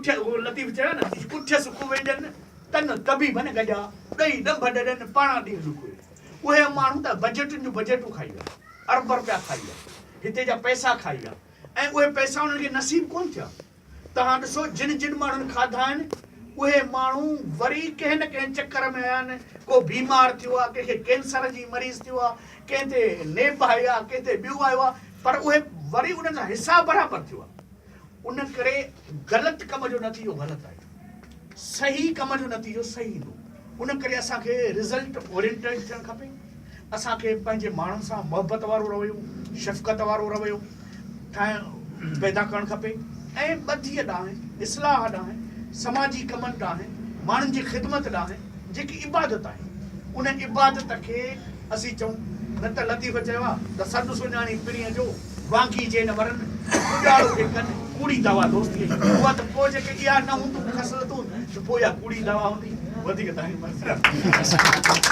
ڪٺ لطيف چيو نه، ڪٺيس ڪويڄن، تن طبيبن گڏيا، ڏئي ڏنڀ ڏڏن، پاڻان ڏينهن ڏکوئي. اهي ماڻهو ته بجيٽن جون بجيٽون کائي ويا، ارب رپيا کائي ويا، هتي جا پئسا کائي ويا ۽ اهي پئسا انهن کي نصيب ڪونه ٿيا. توهان ڏسو جن جن ماڻهن کاڌا آهن، اهي ماڻهو وري ڪنهن نه ڪنهن چڪر ۾ آيا آهن، ڪو بيمار ٿيو آهي، ڪنهن کي ڪينسر جي مريض ٿيو آهي، ڪنهن تي نيب آئي آهي، ڪنهن تي ٻيو آيو آهي، پر اهي وري انهن سان حساب برابر ٿيو آهي. ان ڪري غلط ڪم جو نتيجو غلط آهي، صحيح ڪم جو نتيجو صحيح ايندو. ان ڪري اسان کي رزلٽ اورينٽيڊ ٿيڻ کپي. اسان کي پنهنجي ماڻهن سان محبت وارو رويو، شفقت وارو رويو ٺاهڻ پيدا ڪرڻ کپي ۽ ٻڌيء ڏانهن، اصلاح ڏانهن، سماجي ڪمن ڏانهن، ماڻهن جي خدمت ڏانهن جيڪي عبادت آهي، ان عبادت کي اسين چئون نه ته لطيف چيو آ ته سڏ سڃاڻي پرينء جو، وانگي جي نه ورن، پڄاڙو کي ڪن، ڪوڙي دعويٰ دوستيء جي. اها ته پوء جيڪي اها نه هوندون خصلتون ته پوء اها ڪوڙي دعويٰ هوندي. وڌيڪ توهان جي مرضي.